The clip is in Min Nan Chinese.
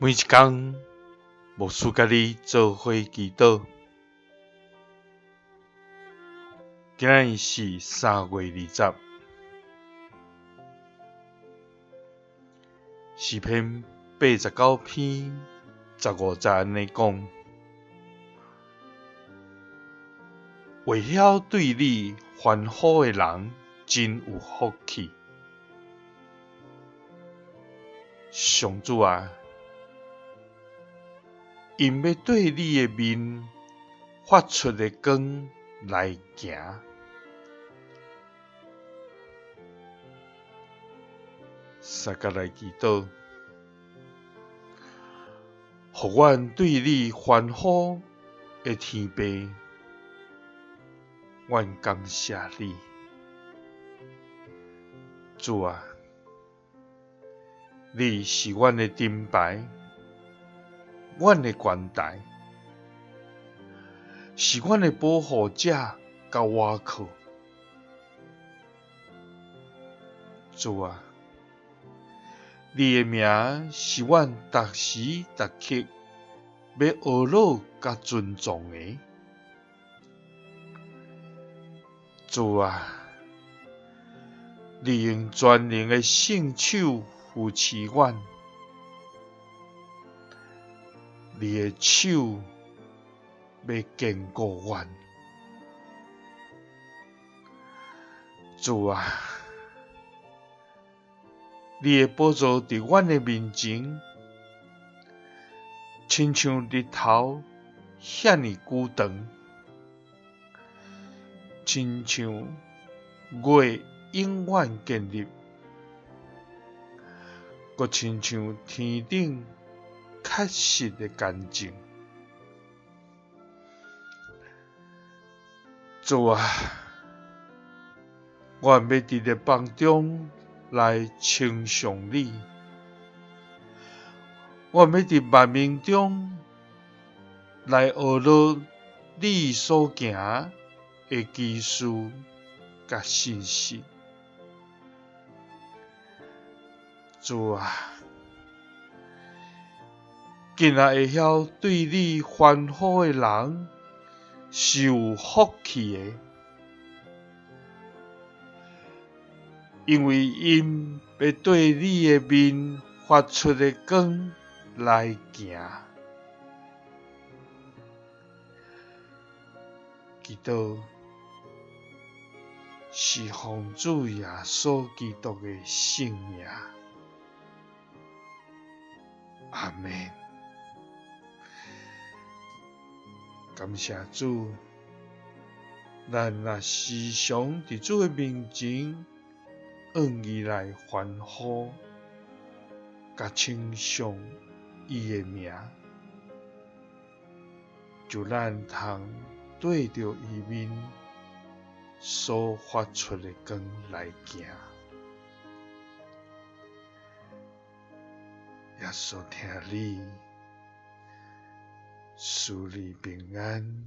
每一工，牧師佮你做伙祈禱。今仔日是3月20，詩篇89篇15節按呢講：會曉對你歡呼的人，真有福氣。上主啊！𪜶欲對你的面發出的光來行。相佮來祈禱，予阮對你歡呼的天父，阮感謝你，主啊，你是阮的盾牌。阮的懸台，是阮的保護者佮倚靠。主啊，你的名是阮逐時逐刻欲呵咾佮尊崇的。主啊，你用全能的聖手扶持阮。你的手欲堅固阮，主啊，你的寶座佇阮的面前，親像日頭遐爾久長，親像月永遠建立，閣親像天頂確實的乾淨。主啊，阮欲佇列邦中來稱頌你，阮欲佇萬民中來呵咾你所行的奇事佮信實。主啊！囝仔會曉對你歡呼的人是有福氣的，因為𪜶欲對你的面發出的光來行。祈禱是奉主耶穌基督的聖名。阿們。感謝主，咱若時常佇主的面前，向伊來歡呼，佮稱頌伊的名，就咱通對著伊面所發出的光來行。耶穌疼你，賜你平安。